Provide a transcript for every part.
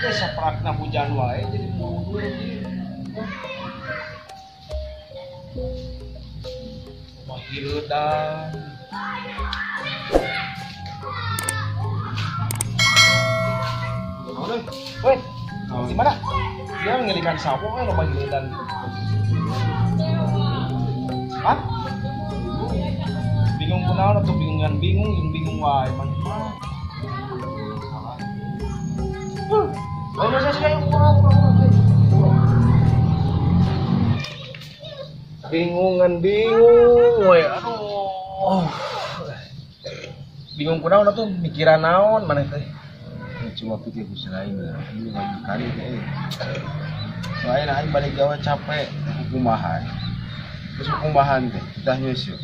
Ya saprakna hujan wae jadi mundur ieu. Mah hileudan. Woi, di mana? Dia ngelikan sawo kan loba hileudan gitu. Hah? Bingung kunaon atuh bingungan bingung jeung bingung wae maneh mah. Salah. Oh, masa sih kurang. Bingungan bingung we, aduh. Bingung kunaon atuh mikiran naon maneh teh. Cuma pikir ku selain ini lagi kali teh. Selain aing balik gawe capek, kumaha. Terus kumahan teh, tah nyeuseut.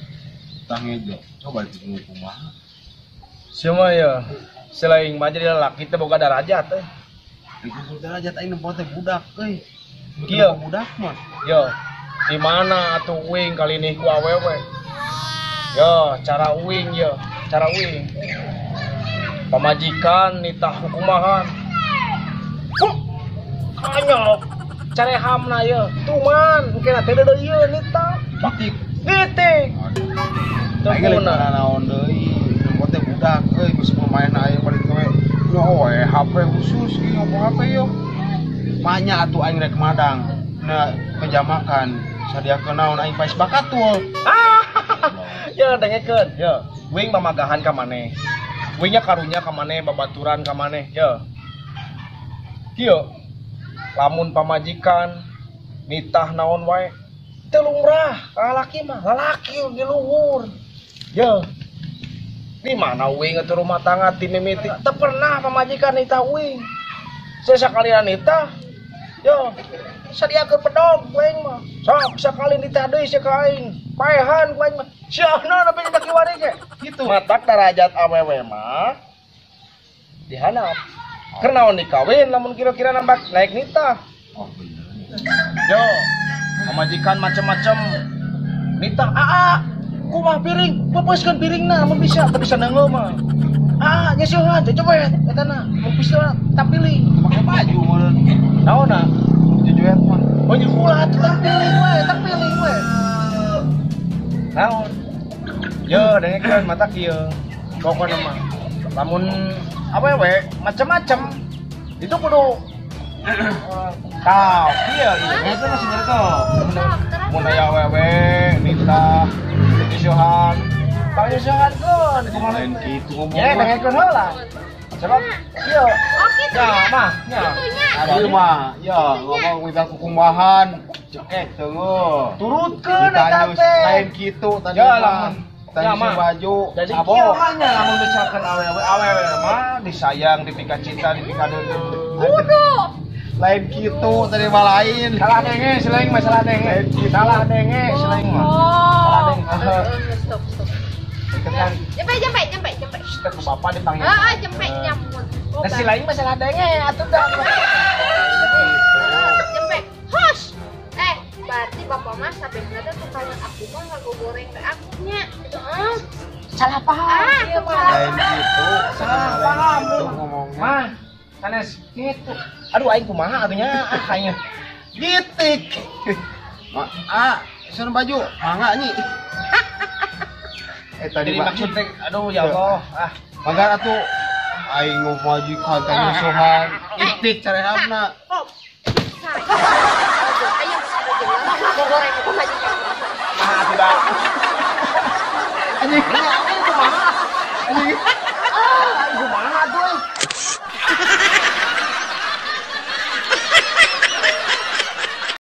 Tah ngejo. Coba bingung kumaha. Sia ya, selain mah jadi lalaki teh boga darajat teh. Iku derajat aing nempo teh budak euy. Kieu budak mah. Yo, di mana atuh uing kali ini ku awewe? Yo, cara uing yo, cara uing. Pamajikan nitah hukumahan. Huh. Anyok carehamna ye. Tuman, engke teh deudeuh ieu nitah. Titik. Titik. Teu guna naon deui. Nempo teh budak euy geus pemain aing balik gawe. No we HP khusus ieu ngomong HP yo. Manya atuh aing rek madang. Nah, meja makan sadiakeun naon aing paes bakatul. Ah. Ya dengekeun, ya. Wing mamagahan ka maneh. Wingnya karunya ka maneh, babaturan ka maneh, ya. Kieu. Lamun pamajikan nitah naon wae teu lumrah, lalaki mah, lalaki di luhur. Ya. Di mana wing atuh rumah tangga ti mimiti teu pernah pamajikan nitah wing. Sesakalian nitah, yo. Sadiakeun pedog ku aing mah. Sok sakali nitah deui sia ka aing. Paehan ku aing mah. Siahna nepi ka kiwari ge. Kitu. Matak darajat awewe mah dihandap. Keur naon dikawin lamun kira-kira nambah naik nitah. Oh bener. Yo, pamajikan macem-macem nitah aa kumaha piring, pepeuskeun piringna mun bisa, teu bisa neungeul mah. Ah, nyeusehan teh coba eta na, mun bisa tampiling. Make baju meureun. Naonna? Jujuet mah. Oh nya ulah atuh tampiling we, tampiling we. Naon? Yo, dengekeun mata kieu. Pokona mah lamun awewe macem-macem itu kudu tah kieu ieu teh masih nyerto. Mun aya awewe nitah nyeusehan. Tah nyeusehan keun kumaha lain kitu ngomong. Ya dengekeun heula. Sebab kieu. Oh kitu nya. Mah nya. Tadi mah ya ngomong minta kukumahan cekek teueuh. Turutkeun eta teh. Lain kitu tadi mah. Ya mah baju. Jadi kieu mah nya lamun misalkan awewe awewe mah disayang, dipika cinta, dipika deudeuh. Kudu. Lain kitu tadi mah lain. Salah denge selain mah salah denge. Salah denge selain mah. Salah denge. Stop stop. Jempe. Stop ku bapak dipanggil. Heeh, jempe nyamut. Nah si lain mah salah denge atuh dah. Jempe. Hush. Berarti bapak mah sampai berada tukang aku mah ngagoreng ke akunya gitu. Salah paham. Ah, lain gitu. Salah paham ngomongnya. Mah, sanes gitu. Aduh aing kumaha atuh nya ah aing. Gitik. Ma, ah, sun baju, mangga nyi. Tadi maksud teh aduh ya Allah, ah. Mangga atuh aing ngamajikan teh nyusuhan. Itik carehamna. Oh. Goreng pemajikan. Ah, tidak. Anjing.